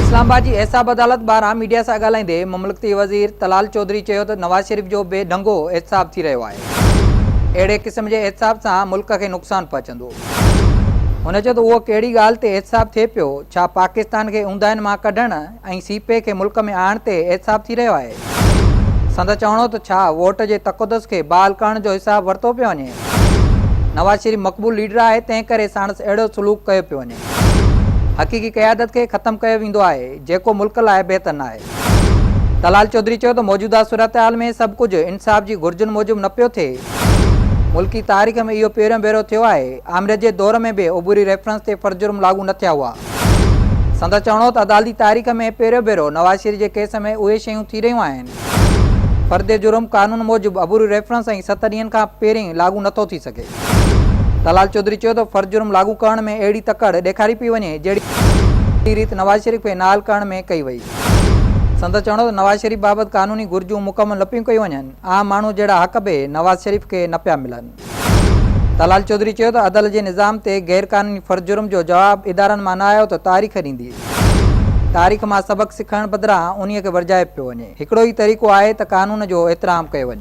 اسلام آباد جي احتساب عدالت ٻاهران ميڊيا سان ڳالهائيندي مملڪتي وزير طلال چوڌري چيو ته نواز شريف جو بي ڍنگو احتساب ٿي رهيو آهي، اهڙي قسم جي احتساب سان ملڪ کي نقصان پهچندو. هن چيو ته اهو ڪهڙي ڳالهه تي احتساب ٿئي پيو، ڇا پاڪستان کي اونداهين مان ڪڍڻ ۽ سي پيڪ کي ملڪ ۾ آڻڻ تي احتساب ٿي رهيو آهي؟ سندس چوڻ هو ته ڇا ووٽ جي تقدس کي بحال ڪرڻ جو حساب ورتو پيو وڃي؟ نواز شريف مقبول ليڊر آهي تنهن ڪري ساڻس اهڙو سلوڪ ڪيو پيو وڃي. حقيقي قيادت کي ختم ڪيو ويندو آهي جيڪو ملڪ لاء بهتر ناهي. طلال چوڌري چيو ته موجوده صورتحال ۾ سڀ ڪجهه انصاف جي گهرجن موجب نه پيو ٿئي، ملڪي تاريخ ۾ اهو پهريون ڀيرو ٿيو آهي، آمريت جي دور ۾ به عبوري ريفرنس تي فرد جرم لاڳو نه ٿيا هئا. سندس چوڻ هو ته عدالتي تاريخ ۾ پهريون ڀيرو نواز شريف جي ڪيس ۾ اهي شيون ٿي رهيون آهن. فرد جرم قانون موجب عبوري ريفرنس ۽ ست ڏينهن کان پهرين لاڳو نٿو ٿي سگهي. طلال چوڌري چيو ته فرد جرم لاڳو ڪرڻ ۾ اهڙي تڪڙ ڏيکاري پئي وڃي جهڙي ريت نواز شريف کي نااهل ڪرڻ ۾ ڪئي وئي. سندس چوڻ هو ته نواز شريف بابت قانوني گهرجون مڪمل نه پيون ڪيون وڃن، عام ماڻهو جهڙا حق به نواز شريف کي نه پيا ملن. طلال چوڌري چيو ته عدل جي نظام تي غير قانوني فرد جرم جو جواب ادارن مان نه آيو ته تاريخ ڏيندي. تاريخ مان سبق سکڻ بدران انهي کي ورجايو پيو وڃي. هڪڙو ئي طريقو آهي ته قانون جو احترام ڪيو وڃي.